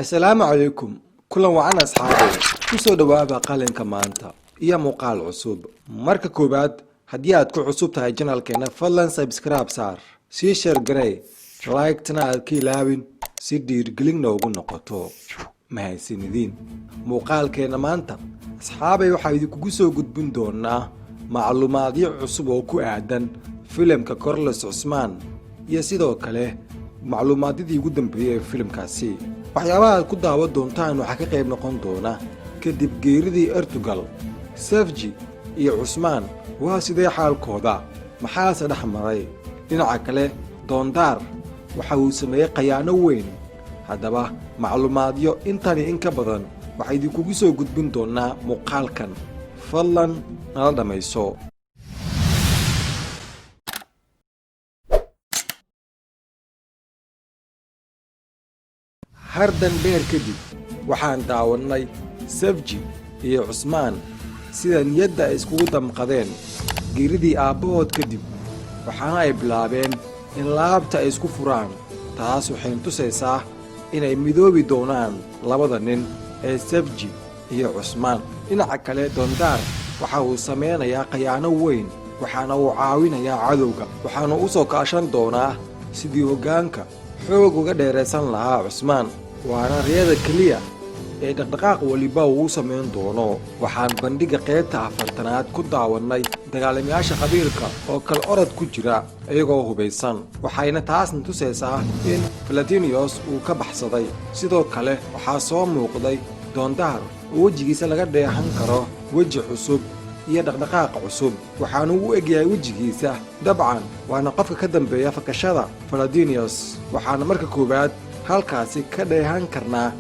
Asalaamu calaykum, kulan wacan asxaabe. Kusoo dhowaaba Qalinka Maanta iyo muuqaal cusub. Marka koowaad, haddii aad ku cusub tahay channelkeena, fadlan subscribe saar, sii share garey, like-tana aad ka ilaawin si dhiirgelin noogu noqoto. Mahadsanidin. Muuqaalkeena maanta, asxaabay, waxaa idinkugu soo gudbin doonaa macluumaadyo cusub oo ku aadan filimka Kuruluş Cusmaan iyo sidoo kale macluumaadyadii ugu dambeeyey ee filimkaasi. Waxyaabaha aad ku daawan doontaan waxaa ka qayb noqon doona: kadib geeridii Ertugrul, Sefji iyo Cusmaan waa sidee xaalkooda? Maxaase dhex maray? Dhinaca kale, Doondaar waxa uu sameeyey khayaano weyn. Haddaba macluumaadyo intani in ka badan waxaa idinkugu soo gudbin doonaa muuqaalkan. Fadlan nala dhammayso. Hardan dheer kadib, waxaan daawannay Sefji iyo Cusmaan sida niyadda ay iskugu damqadeen geeridii aabbahood kadib, waxaana ay bilaabeen in laabta ay isku furaan. Taas waxay tusaysaa inay midoobi doonaan labada nin ee Sefji iyo Cusmaan. Dhinaca kale, Doondaar waxa uu samaynayaa khayaano weyn, waxaana uu caawinayaa cadowga, waxaana u soo kaashan doonaa sidii hoggaanka xoog uga dheeraysan lahaa Cusmaan, waana riyada keliya ee dhaqdhaqaaq weliba uu u samayn doono. Waxaan bandhigga qaybta 40aad ku daawannay dagaalamayaasha qabiilka oo kal orod ku jira iyagoo hubaysan, waxayna taasna tusaysaa in Valadinios uu ka baxsaday. Sidoo kale waxaa soo muuqday Doondaar oo wejigiisa laga dheehan karo weji cusub iyo dhaqdhaqaaq cusub. Waxaanu u egyahay wejigiisa, dabcan waana qofka ka dambeeya fakashada Valadinios. Waxaana marka koowaad halkaasi ka dheehan karnaa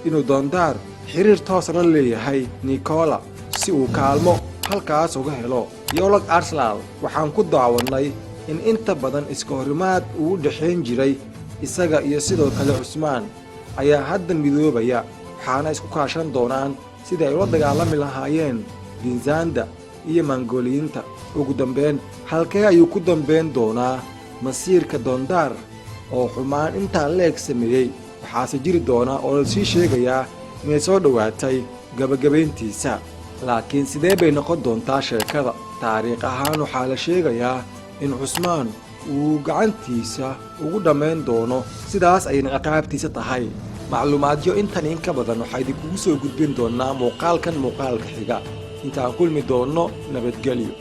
inuu Doondaar xiriir toos la leeyahay Nikola si uu kaalmo halkaas uga helo. Yolog Arsenal waxaan ku daawannay in inta badan iska horimaad uu u dhexayn jiray isaga iyo sidoo kale Cusmaan ayaa hadda midoobaya, waxaana isku kaashan doonaan sidii ay ula dagaalami lahaayeen Binzanda iyo Mongoliyiinta. Ugu dambeyn, halkee ayuu ku dambayn doonaa masiirka Doondaar oo xumaan intaa leeg sameeyey? Waxaase jiri doona oo lasii sheegayaa inay soo dhowaatay gabagabayntiisa, laakiin sidee bay noqon doontaa sheekada? Taariikh ahaan waxaa la sheegayaa in Cusmaan uu gacantiisa ugu dhammayn doono, sidaas ayna ciqaabtiisa tahay. Macluumaadyo intan in ka badan waxaa idinkugu soo gudbin doonaa muuqaalkan muuqaalka xiga. Intaan kulmi doonno, nabadgelyo.